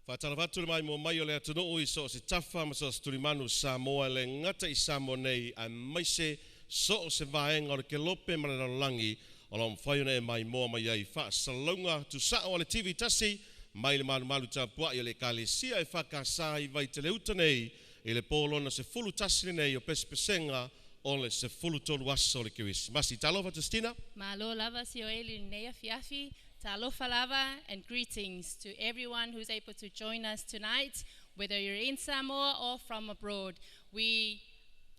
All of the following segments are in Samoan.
Faatalofa atu le maimoa mai o le atunuu i so o se tafa ma so o se tulimanu o Samoa e le gata i Samoa nei aemaise so o se vaega o le kelope ma le lalolagi o lo o mafai ona e maimoa mai ai i faasalalauga tusao a le TV tasi mai le malumalu tapuai o le Ekalesia EFKS i Vaitele-uta nei i le po lona 11 lenei o pesepesega o le 13 aso o le Kerisimasi. Talofa Justina. Malo lava Sioeli i lenei afiafi. Talofa lava and greetings to everyone who's able to join us tonight, whether you're in Samoa or from abroad. We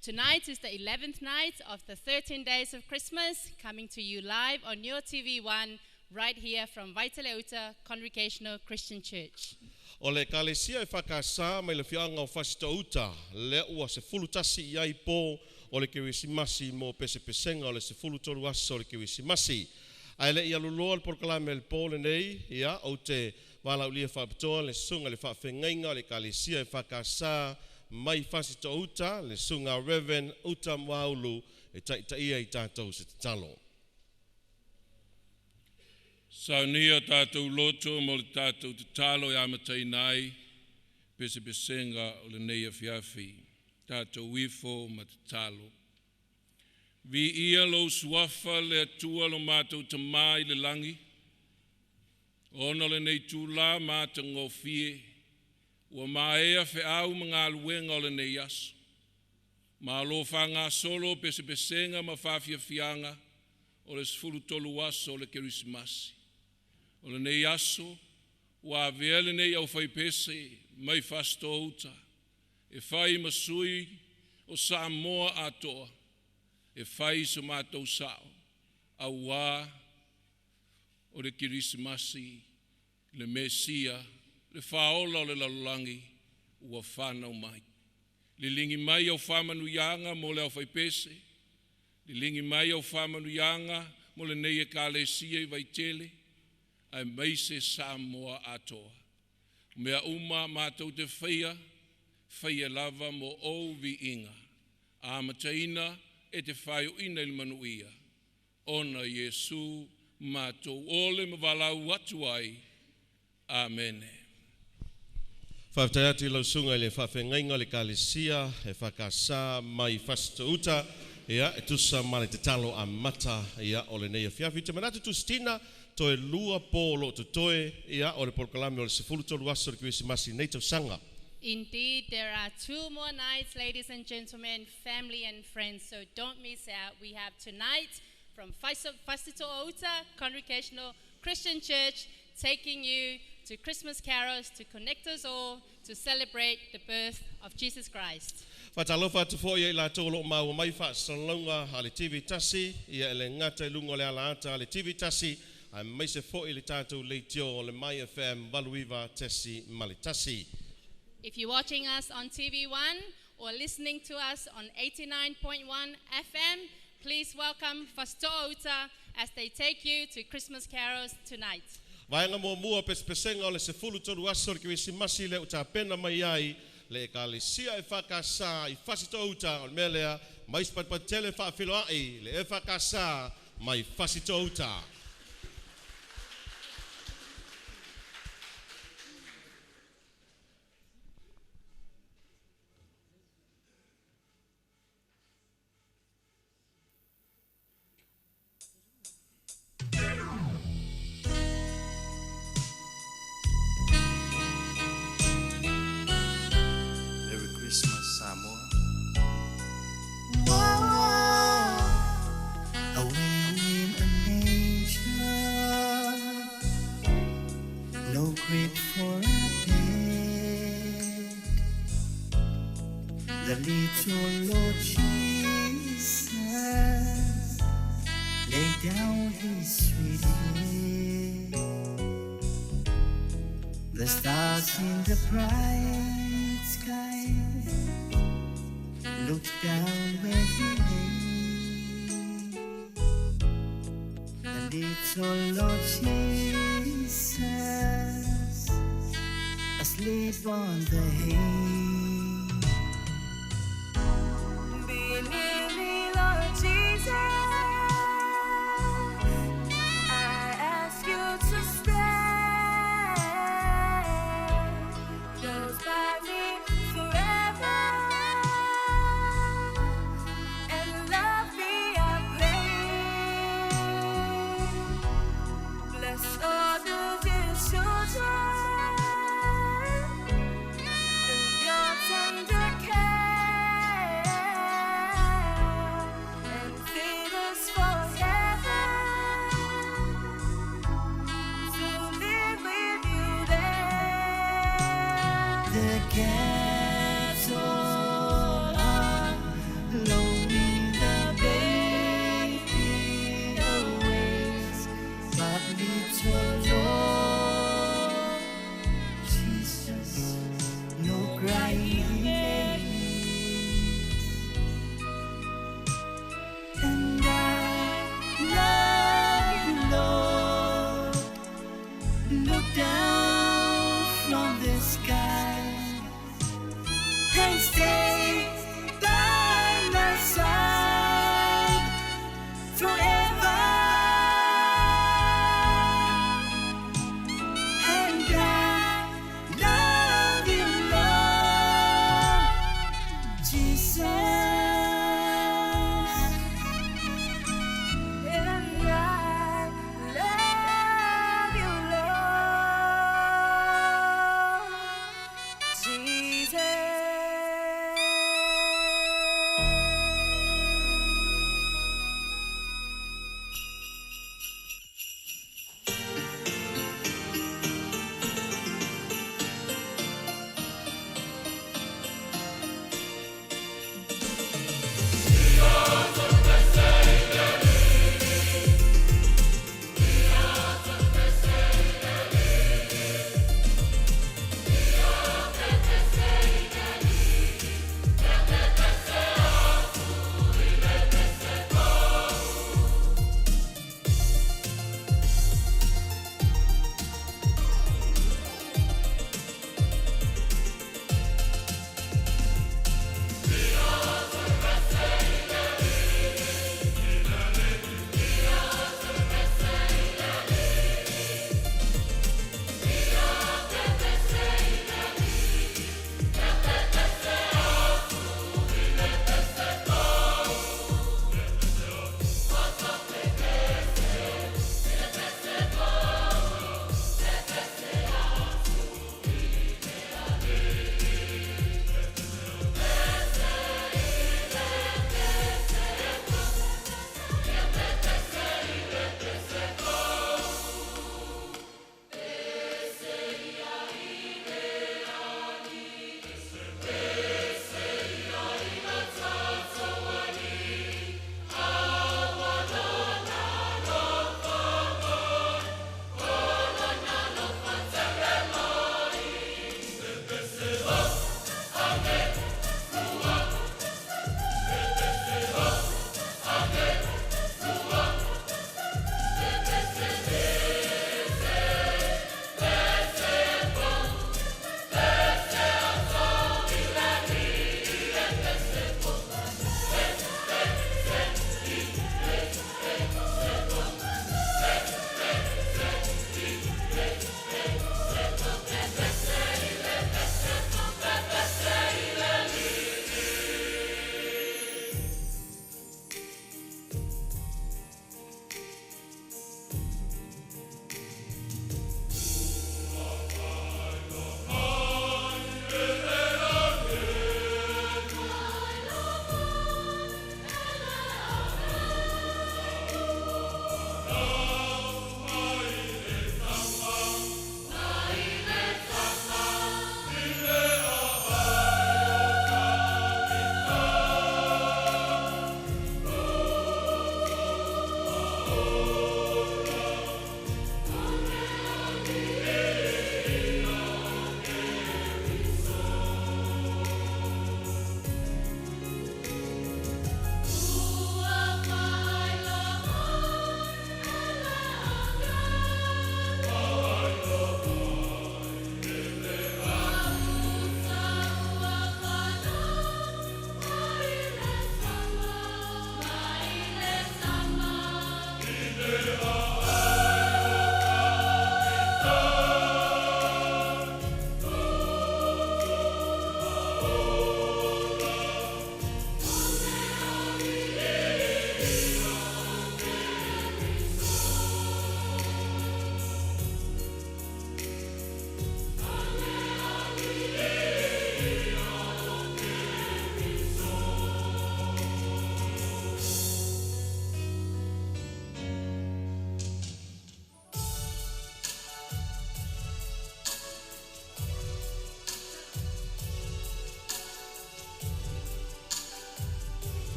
Tonight is the 11th night of the 13 days of Christmas, coming to you live on your TV1 right here from Vaitele-uta Congregational Christian Church. O le Ekalesia EFKS mai le afioaga o Fasitoouta, lea ua 11 i ai po o le Kerisimasi mo pesepesega o le 13 aso o le Kerisimasi. Ae le i aluloa le polokalame i le po lenei, ia, ou te valaaulia faapitoa le susuga i le faafeagaiga o le Ekalesia EFKS mai Fasitoouta, le susuga Rev. Uta Muaulu e taitaia i tatou i se tatalo. Saunia o tatou loto mo le tatou tatalo e amataina ai pesepesega o lenei afiafi. Tatou ifo ma tatalo. Viia lou suafa le Atua lo matou Tamā i le lagi, ona o lenei itula matagofie ua maea feau ma galuega o lenei aso. Malo faagasolo pesepesega ma faafiafiaga o le 13 aso o le Kerisimasi. O lenei aso ua avea lenei aufaipese mai Fasitoouta e fai ma sui o Samoa atoa e fai so matou sao aua o le Kerisimasi, le Mesia, le Faaola o le lalolagi ua fanau mai. Liligi mai au faamanuiaga mo le aufaipese, liligi mai au faamanuiaga mo lenei Ekalesia i Vaitele, aemaise Samoa atoa. O mea uma matou te faia, faia lava mo ou viiga. Amataina e te faaiuina i le manuia, ona Iesu matou ole ma valaau atu ai. Amene. Faafetai atu i lau susuga i le faafeagaiga o le Ekalesia EFKS mai Fasitoouta, ia, e tusa ma le tatalo amata, ia, o lenei afiafi. Ou te manatu Tustina, toe lua po o lo o totoe, ia, o le polokalame o le 13 aso o le Kerisimasi i lenei tausaga. Indeed, there are two more nights, ladies and gentlemen, family and friends, so don't miss out. We have tonight from Fasitoouta Congregational Christian Church taking you to Christmas carols to connect us all to celebrate the birth of Jesus Christ. Faatalofa atu foi ia i latou o lo o maua mai faasalalauga a le TV tasi, ia e le gata i luga o le alaata a le TV tasi, aemaise foi le tatou leitio o le My FM 89.1. If you're watching us on TV1 or listening to us on 89.1 FM, please welcome Fasitoouta as they take you to Christmas carols tonight. Vaega muamua pesepesega o le 13 aso o le Kerisimasi lea ua tapena mai ai le Ekalesia EFKS i Fasitoouta, o le mea lea mai se patupatutele faafeiloai le EFKS mai Fasitoouta. Merry Christmas, Samoa. Away in a manger, no crib for a bed. The little Lord Jesus laid down his sweet head. The stars in the bright sky looked down where he lay. The little Lord Jesus asleep on the hay. Be near me, Lord Jesus. I ask you to stay. And I love you, Lord Jesus.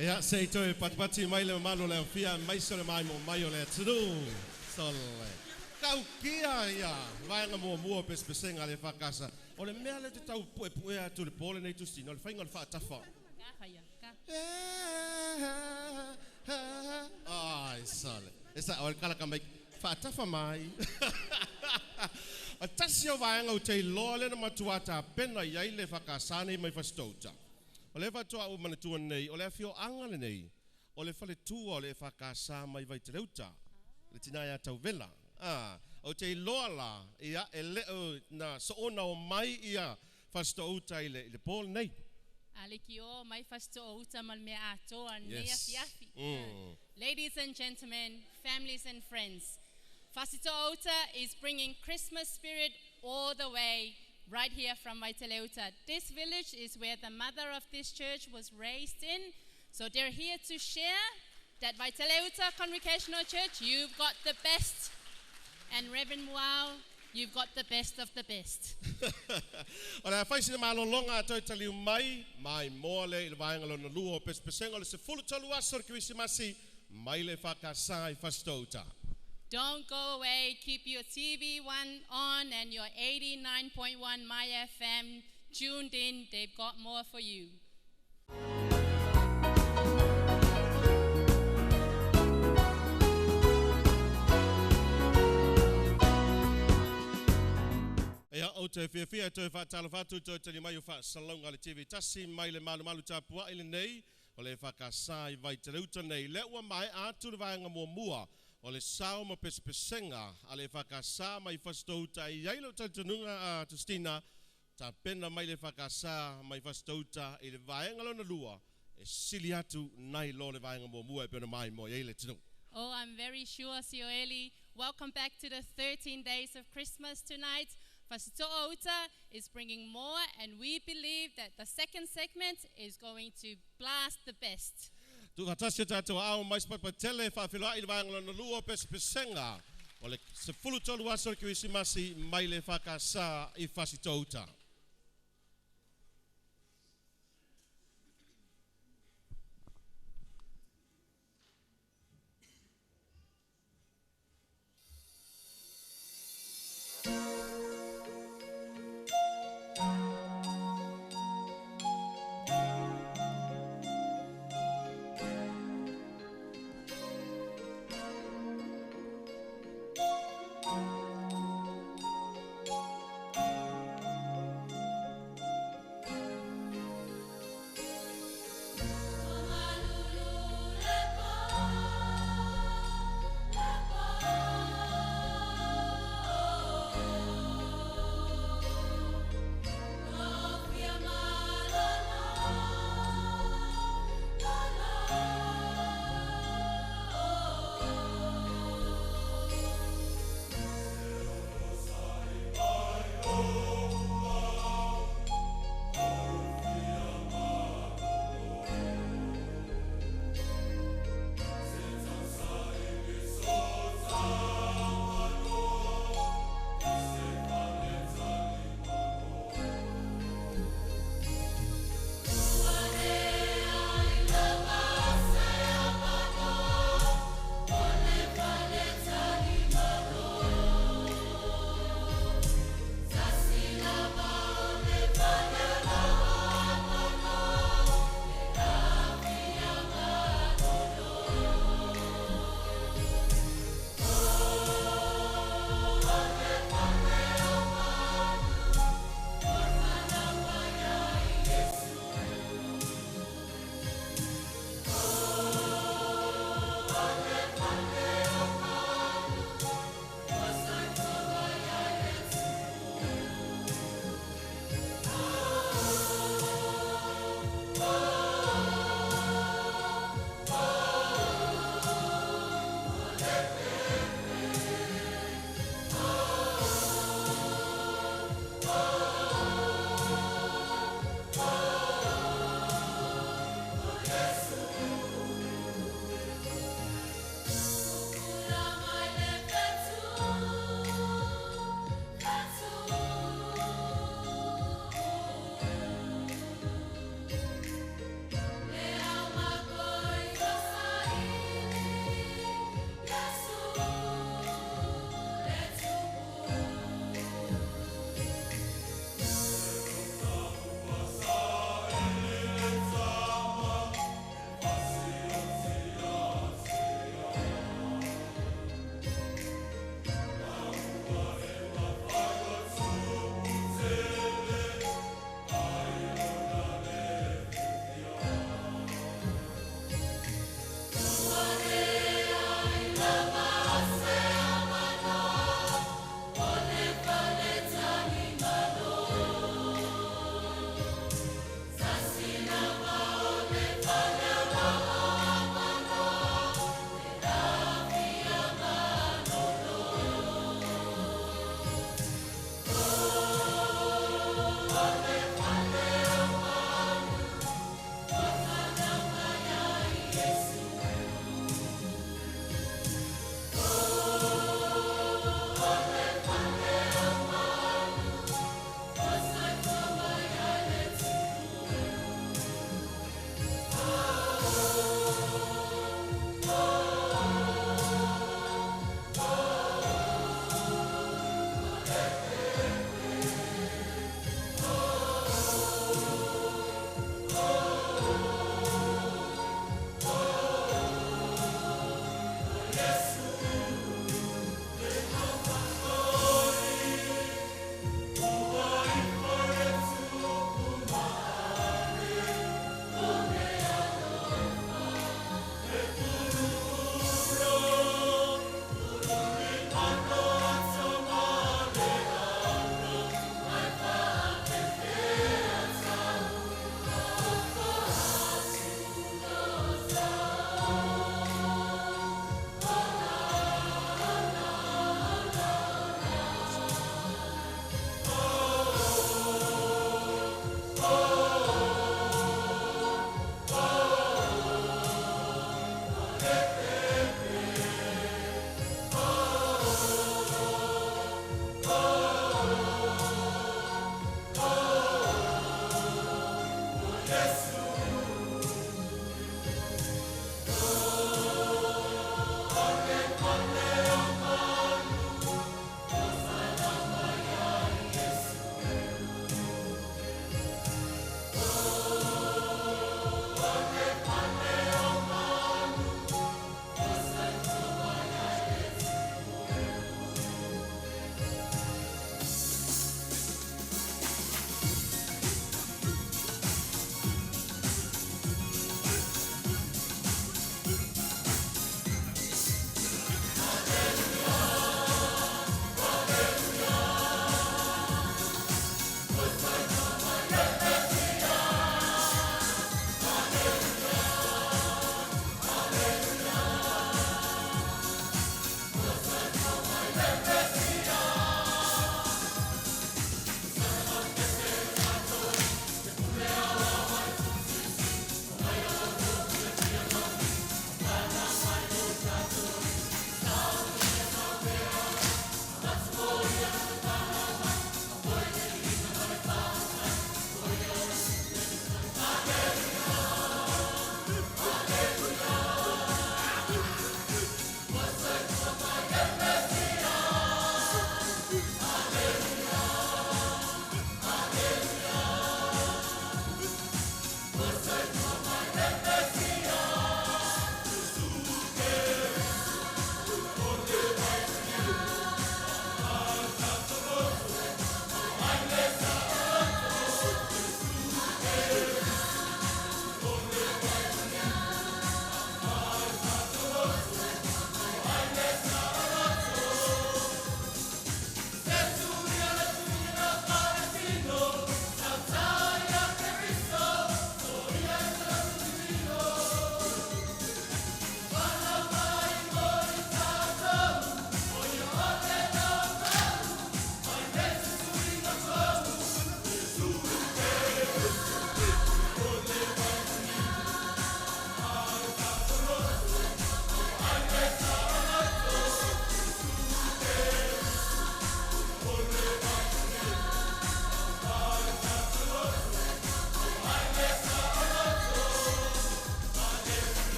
Ia, se i toe patipati mai le mamalu o le aufia aemaise o le maimoa mai o le atunuu. Sole. Taukia ia vaega muamua o pesepesega a le EFKS. O le mea lea ou te tau puepuea atu i le po lenei Tustina, o le faiga o le faatafa. Ai, sole. E sa, o le kalaka mai, faatafa mai. O tasi o vaega ou te iloa lea na matua tapena i ai le EFKS nei mai Fasitoo-uta. O lea faatoa ou manatua nei, o le afioaga lenei, o le faletua o le EFKS mai Vaiteleuta, le tina ia Tauvela. Ou te iloa la, ia, e le o na soona o mai ia Fasitoo-uta i le po lenei. A le ki o mai Fasitoo-uta ma le mea atoa nei afiafi. Ladies and gentlemen, families and friends, Fasitoo-uta is bringing Christmas spirit all the way right here from Vaitele-uta. This village is where the mother of this church was raised in. So they're here to share that Vaitele-uta Congregational Church, you've got the best. And Reverend Muau, you've got the best of the best. O le a fai sina malologa a toe taliu mai, maimoa lea i le vaega lona lua o pesepesega o le 13 aso o le Kerisimasi mai le EFKS i Fasitoo-uta. Don't go away. Keep your TV one on and your 89.1 My FM tuned in. They've got more for you. Ia, ou te fiafia e toe faatalofa atu i toe tali mai o faasalalauga a le TV tasi mai le malumalu tapuai lenei o le EFKS i Vaiteleuta nei. Lea ua maea atu le vaega muamua o le sao ma pesepesega a le EFKS mai Fasitoo-uta. E i ai lou talitonuga a Tustina, tapena mai le EFKS mai Fasitoo-uta i le vaega lona lua e sili atu nai lo le vaega muamua e pei ona maimoa i ai le atunuu. Oh, I'm very sure, Sioeli. Welcome back to the 13 days of Christmas tonight. Fasitoo-uta is bringing more, and we believe that the second segment is going to blast the best. Tuufaatasi o tatou aao mai Sipatipatele e faafeiloai i le vaega lona lua o pesepesega o le 13 aso o le Kerisimasi mai le EFKS i Fasitoo-uta.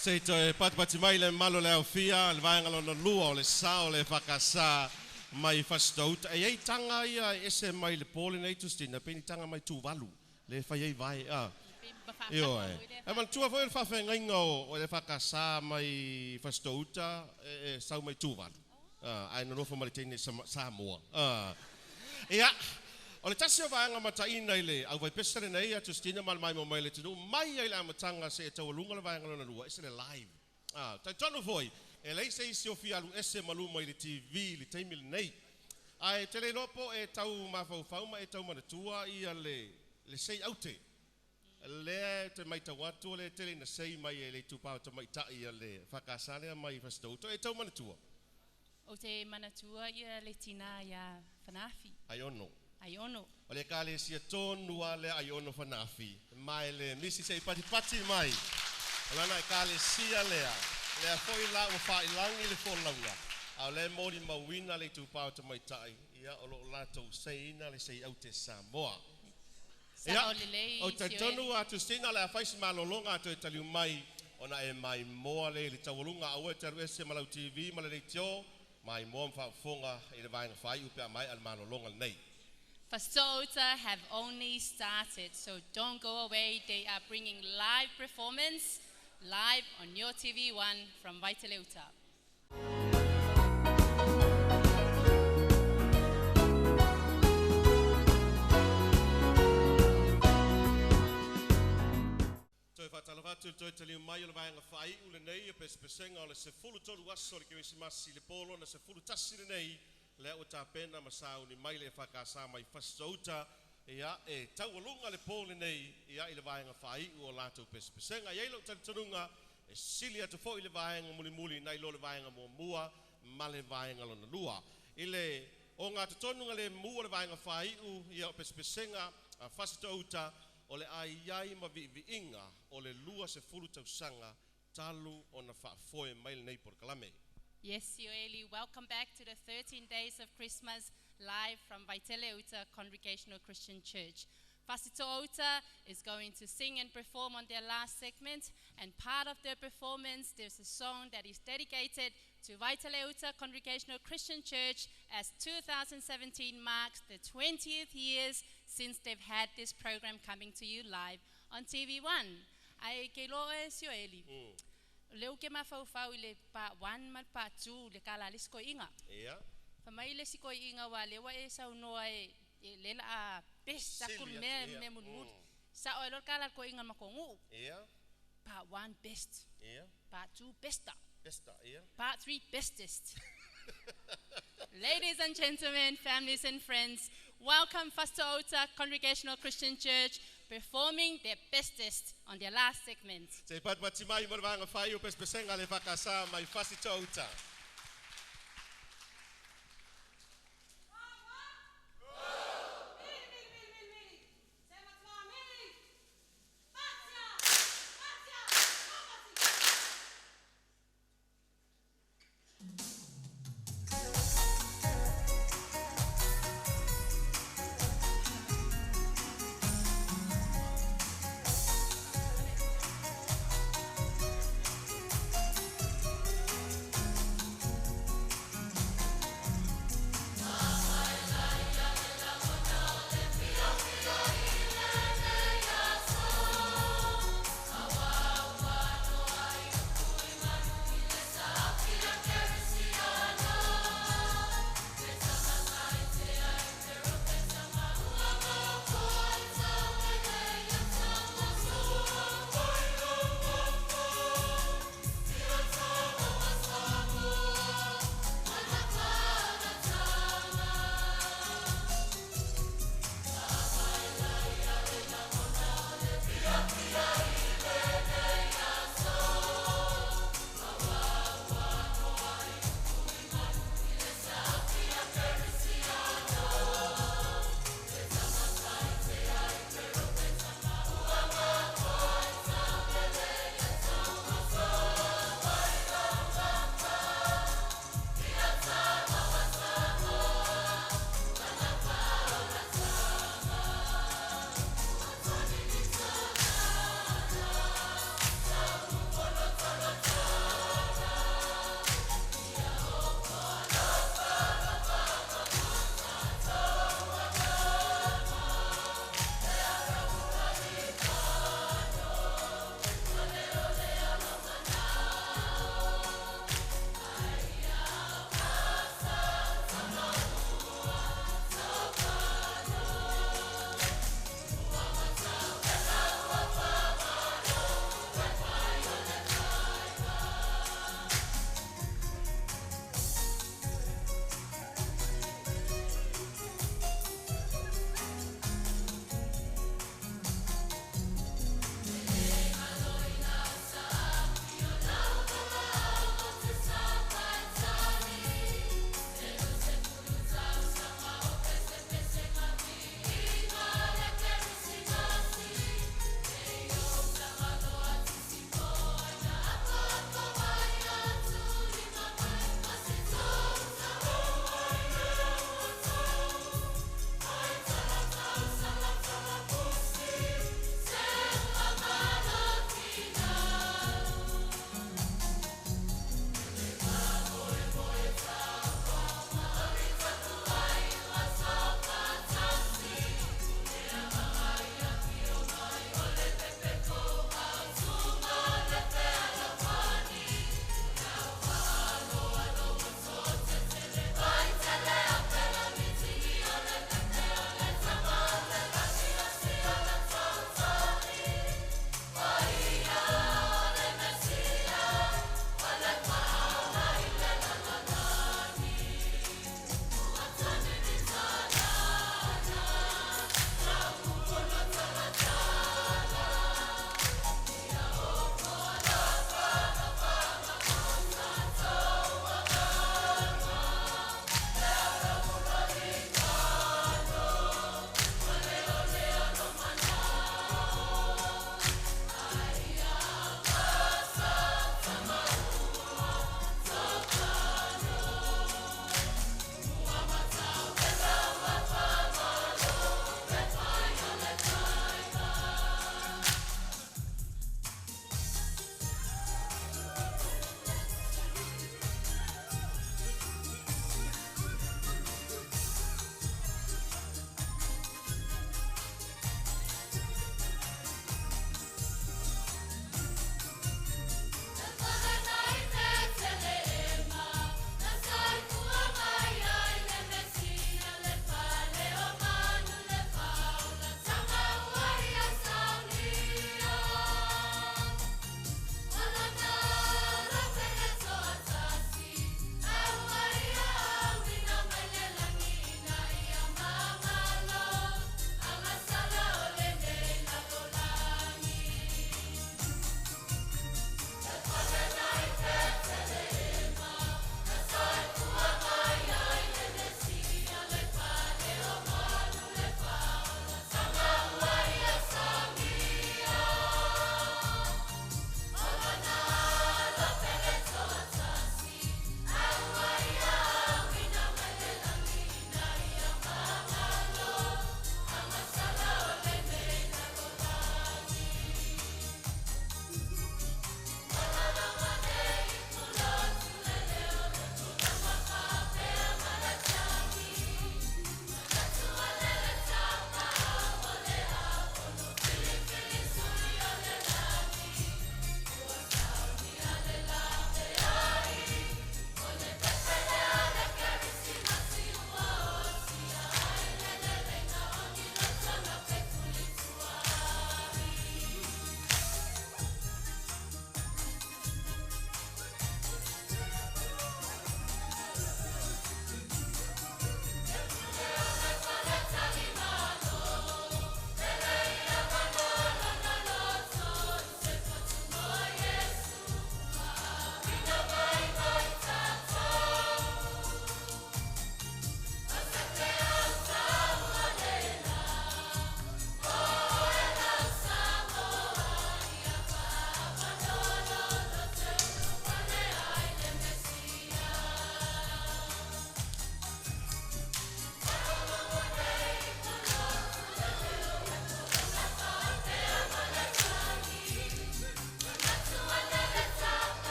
Se i toe patipati mai le malo le aufia, le vaega lona lua o le sa o le EFKS mai Fasitoo-uta. E i ai taga ia e ese mai le po lenei Tustina, pe ni taga mai Tuvalu, le fai ai vae, a. Ioe. E manatua foi le faafeagaiga o le EFKS mai Fasitoo-uta e sau mai Tuvalu. Ae nonofo ma le teine Samoa. Ia, O le tasi o vaega mataina i le auvaipese lenei a Tustina ma le maimoa mai le atunuu mai ai le amataga seia taualuga le vaega lona lua, e ese le live. Ah, talitonu foi, e leai se isi o fia alu ese ma luma i le TV i le taimi lenei. Ae te le iloa po e tau mafaufau ma e tau manatua ia le sei aute. Lea e te matau atu o le tele ina sei mai e le itupa o tamaitai a le EFKS lea mai Fasitoo-uta. E tau manatua? Ou te manatua ia le tina ia Fanafi. Aiono. Aiono. O le ekalesia tonu lava lea Aiono Fanafi ma e le misi se i patipati mai. O lana ekalesia lea, lea foi la ua faailagi le folauga, a o lea e molimauina le itupa o tamaitai, ia o lo o latou seiina le sei aute Samoa. Ia, Sao lelei, ou te talitonu Sioeli. a Tustina o le a fai si malologa a toe taliu mai ona e maimoa lea i le taualuga. Aua e te alu ese ma lau TV ma le leitio, maimoa ma faafofoga i le vaega faaiu pe a maea le malologa lenei. Fasitoo-uta have only started, so don't go away. They are bringing live performance live on your TV1 from Vaitele-uta. Toe faatalofa atu i le toe taliu mai o le vaega faaiu lenei o pesepesega o le 13 aso o le Kerisimasi i le po lona 11 lenei, lea ua tapena ma sauni mai le EFKS mai Fasitoo-uta, ia, e taualuga le po lenei, ia, i le vaega faaiu o latou pesepesega. E i ai lou talitonuga, e sili atu foi le vaega mulimuli nai lo le vaega muamua ma le vaega lona lua. I le ogatotonugalemu o le vaega faaiu, ia, o pesepesega a Fasitoo-uta, o le a i ai ma viiviiga o le 20 tausaga talu ona faafoe mai lenei polokalame. Yes, Sioeli, welcome back to the 13 Days of Christmas live from Vaitele-uta Congregational Christian Church. Fasitoo-uta is going to sing and perform on their last segment, and part of their performance, there's a song that is dedicated to Vaitele-uta Congregational Christian Church as 2017 marks the 20th years since they've had this program coming to you live on TV1. Ae ke iloa e Sioeli. Lea ou te mafaufau i le part 1 ma le part 2 le kala a le isi toeaina. Ia. Fai mai le isi toeaina aua lea ua e saunoa e e lea la a best aku le Sili atu, mea ia. mea mulimuli. Sao ai loa le kala a le toeaina o le matou nuu. Ia. Part 1 best. Ia. Part 2 besta. Besta, ia. Part 3 bestest. Ladies and gentlemen, families and friends, welcome Fasitoo-uta Congregational Christian Church performing their bestest on their last segment. Se i patipati mai mo le vaega faaiu o pesepesega a le EFKS mai Fasitoo-uta.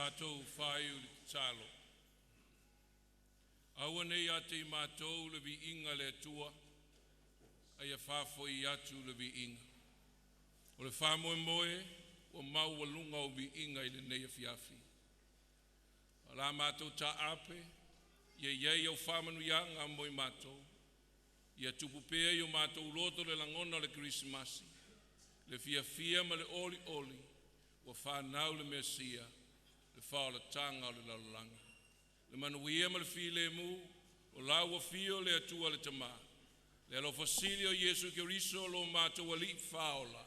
Tātou whaiu le tatalo. Aua nei a te i mātou le viiga le Atua, ai a whāfoi atu le viiga. O le whāmoe moe, ua mau walunga o viiga i le nei afiafi. O la mātou tā ape, ia iei au whāmanuianga mo i mātou. Ia tupu pea i o mātou loto le langona o le Krisimasi. Le fia fia ma le oli oli, ua whānau le Mesia, le whaolatanga o le lalolagi. Le manuia ma le filemu, o la ua fio le Atua le Tamā. Le alofa sili o Iesu Keriso lo mātou ali whaola.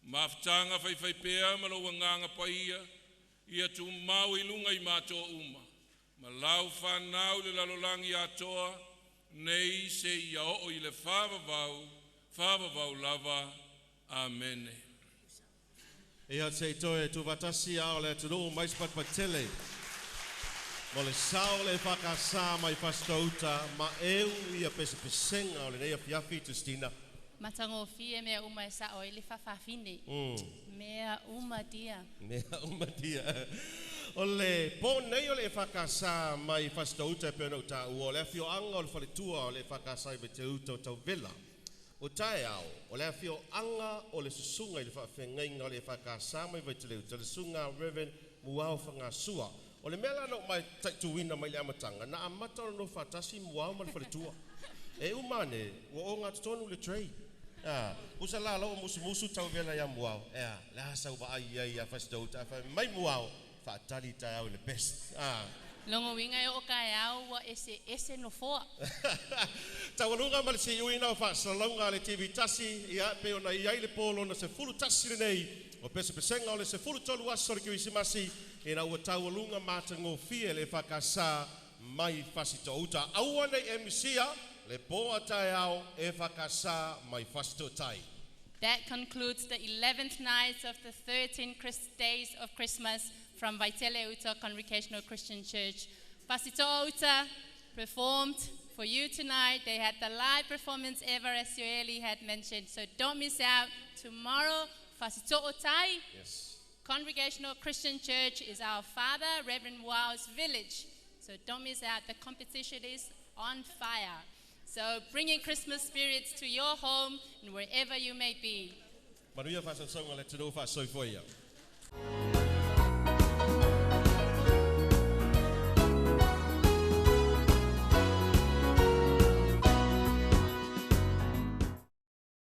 Mafutanga whaiwhai pea ma lo wanganga paia, ia tu mau i lunga i mātou uma. Ma lau whanau le lalolagi atoa, nei se ia o i le whāvavau, whāvavau lava. Amene. Ia te toe tuvatasi a o le atunuu mai sepatipatele. Mo le sao le whakasa mai Fasitouta ma eu ia pesepesenga o lenei afiafi Justina. Matagofie mea uma e sa'o ai le fa'afafine. Mea uma dia. Mea uma dia. O le po nei o le whakasa mai Fasitouta e pena o tāua o le afioanga o le faletua o le whakasa i Vaiteleuta o Tauvela. O tae ao, o le afioanga o le susunga i le whaafengainga o le whakasa mai Vaiteleuta, le sunga Reverend Muao Whangasua. O le mea la na mai taituina mai le amatanga, na amata o no whatasi Muao ma le faletua. E umane, ua o ngā tonu le tray. Ah, usa la lo musu musu tau vela ia Muao. Ea, le asa uva ai ai ia Fasitouta, fa mai Muao, whaatali tai au le best. Ah. Longo winga e o ka e au ua ese ese no foa. Taualuga ma le siuina o faasalalauga a le TV tasi, ia pe ona i ai le polo na se fulu tasi lenei. O pesepesenga o le 13 aso o le Kerisimasi, ina ua taualuga matagofie le whakasa mai Fasitouta. Aua nei e misia, le po a taeao e whakasa mai Fasitoutai. That concludes the 11th night of the 13 days of Christmas from Vaitele Uta Congregational Christian Church. Fasitouta performed for you tonight. They had the live performance ever, as Yoeli had mentioned. So don't miss out. Tomorrow, Fasitoutai. Yes. Congregational Christian Church is our father, Reverend Wau's village. So don't miss out. The competition is on fire. So bringing Christmas spirits to your home and wherever you may be. Manuia whaasasauga le atunuu faasoifua ia.